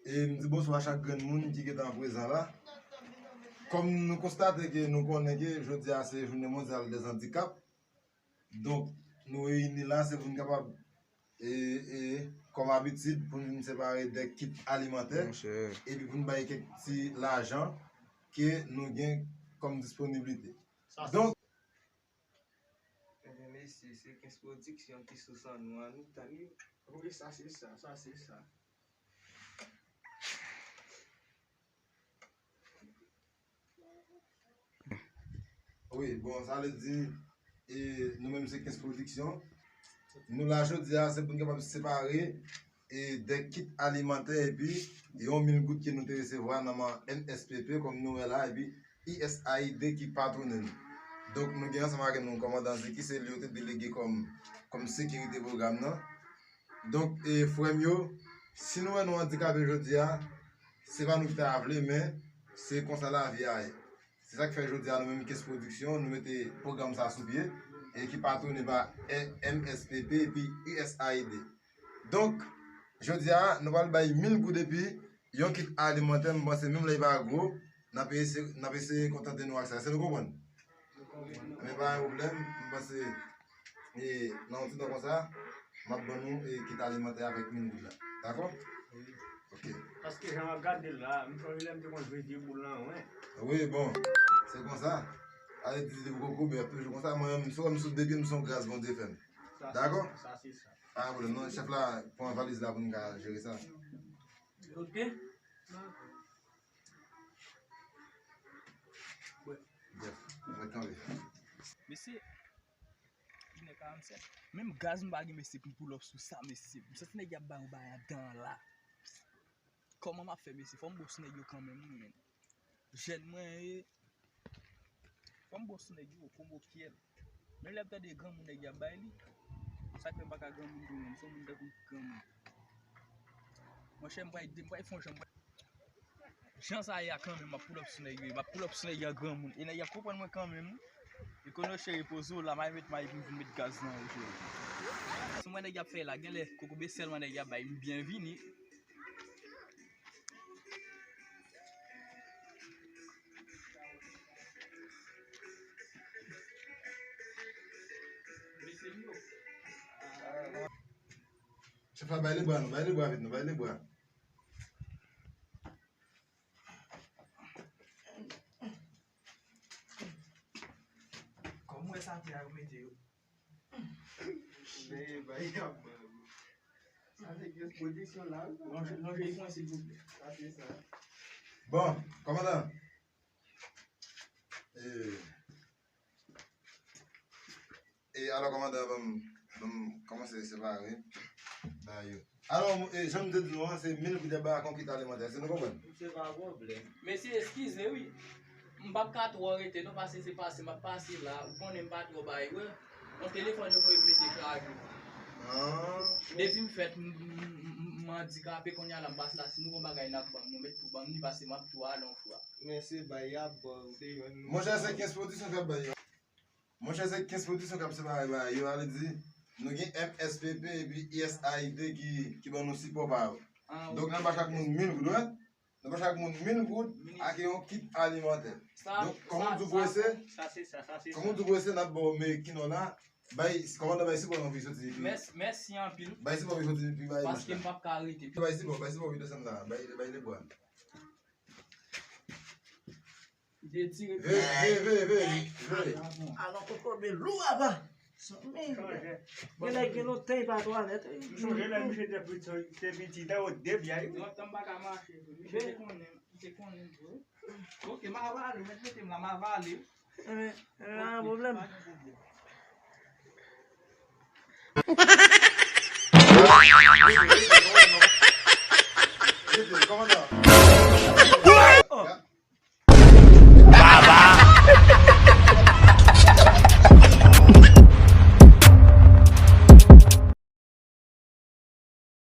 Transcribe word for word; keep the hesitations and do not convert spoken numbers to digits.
E m di bonswa a chak grenn moun ki gentan prezan la. Kòm nou konstate ke nou konnen ke jodi a se jounen mondyal dèzandikap, donk nou reyini la se pou n kapab, e, e, kòm abitid, pou n vin separe de kit alimantè, epi pou n bay kèk ti lajan ke nou gen kòm disponiblite. Donk, Ebyen, mesye, se Kens Pwodiksyon ki sou san nou an, nou tann yo. Wi, sa se sa, sa se sa. Wi, bon, sa vle di, e, nou menm se Kens Pwodiksyon. Nou la jodi a, se pou n kapab separe e de kit alimantè epi yon mil goud ke nou te resevwa nan men M S P P, kòm nou wè la, epi U S A I D ki patwone nou. Donk, nou gen ansanm avèk nou kòmandan Ziki, se li yo te delege kòm, kòm sekirite pwogram nan. Donk, e, frè m yo, si nou wè nou andikape jodi a, se pa nou ki ta vle, men se konsa lavi a ye. Se sa k fè jodi a nou menm Kens Pwodiksyon, nou mete pwogram sa sou pye, e ki patwone pa M S P P epi U S A I D. Donk, jodi a, nou pral bay mil goud epi yon kit alimantè, m panse menm lè li pa gwo, n ap eseye, n ap eseye kontante nou ak sa. Èske nou konprann? Men pa gen pwoblèm, m panse, e, nan yon ti tan konsa, m ap ban nou, e, kit alimantè avèk mil goud la. Dakò? Ok. Paske jan m ap gade l la, m sonje lè m te konn jwe de boul nan wen. Wi, bon, se konsa. Ale di de koko, men toujou konsa. Mwen, m sou, m sou de pye, m sou gras Bondye fè m. Dakò? Sa se sa. Pa gen pwoblèm, non, chèf la, pran valiz la pou n ka jere sa. Ok. Mesye, inè karannsèt. Menm gaz m pa gen, mesye, pou m pull up sou sa, mesye. M santi nèg y ap bay yon bagay andan la. Kòman m ap fè, mesye? Fò m bo sou nèg yo kanmenm, wi, men. Jèn mwen ye. Fò m bo sou nèg yo, konbo kyèl. Menm lè m tande granmoun nèg y ap bay li, sa k fè m pa ka granmoun tou menm, m se yon moun tankou granmoun. Monchè, m pral, m pral fè yon jan, m pral, jan sa ye a kanmenm, m ap pull up sou nèg yo, m ap pull up sou nèg yo an granmoun. E nèg y ap konprann mwen kanmenm, wi. E konnen yo cheri poze w la, m al met may pou m vin met gaz nan yo, cheri. Si m wè nèg y ap fè la, genlè kokobe sèlman nèg y ap bay, m byen vini. Chèf la, bay lebwa nou, bay lebwa vit nou, bay lebwa. Kòm w wè sa tè a yo mete yo. Veye bay ap ban. Sa se Kens Pwodiksyon la, wi. Lonje, lonje li pou mwen, silvouplè. Sa se sa. Bon, kòmandan. E, e alò, kòmandan, ban m, ban m kòmanse separe bagay yo. Alò, e, jan m te di nou an, se mil goud y ap bay ak yon kit alimantè, èske nou konprann? Se pa pwoblèm. Mesye, eskize, wi. M p ap ka twò rete, non, paske se pase m ap pase la. Ou konnen m pa twò bay, wè. Yon telefòn yo voye m mete chaje. Ah. Depi m fèt, m, m, m, m andikape, kounye a la m pase la. Si nou gon bagay n ap ban m, nou mèt tou ban m li, paske m ap tou ale yon fwa. Men se bay y ap ba w, se jwenn nou. Monchè, se Kens Pwodiksyon k ap bay yo. Monchè, se Kens Pwodiksyon k ap separe bagay yo, ale di, nou gen M S P P epi U S A I D ki, ki ban nou sipò pa yo. Ah, donk, nou ba chak moun mil goud, wè. Nou ba chak moun mil goud ak yon kit alimantè. Donk, kòman w di w prese? Sa se sa, sa se sa. Kòman w di w prese, n ap ba w men kino la. Bay, kòmandan, bay sipò nou pou soti depi. Mèsi, mèsi anpil. Bay sipò pou soti depi bay. Paske m p ap ka rete. Bay sipò, bay sipò pou desann la. Bay, bay lebwa. Veye, veye, veye, veye, veye. Alò, kokobe lou apa. Zanmi. Gen nèg gen lontan li pa twalèt, wi. M sonje lè misye te piti, te piti, te o debya, wi. Lontan m pa ka mache, wi. Misye te konnen, li te konnen, wi. Ok, m a vale, mèt mete m la, m a vale. Enben, enben, pa gen pwoblèm. Kòmandan.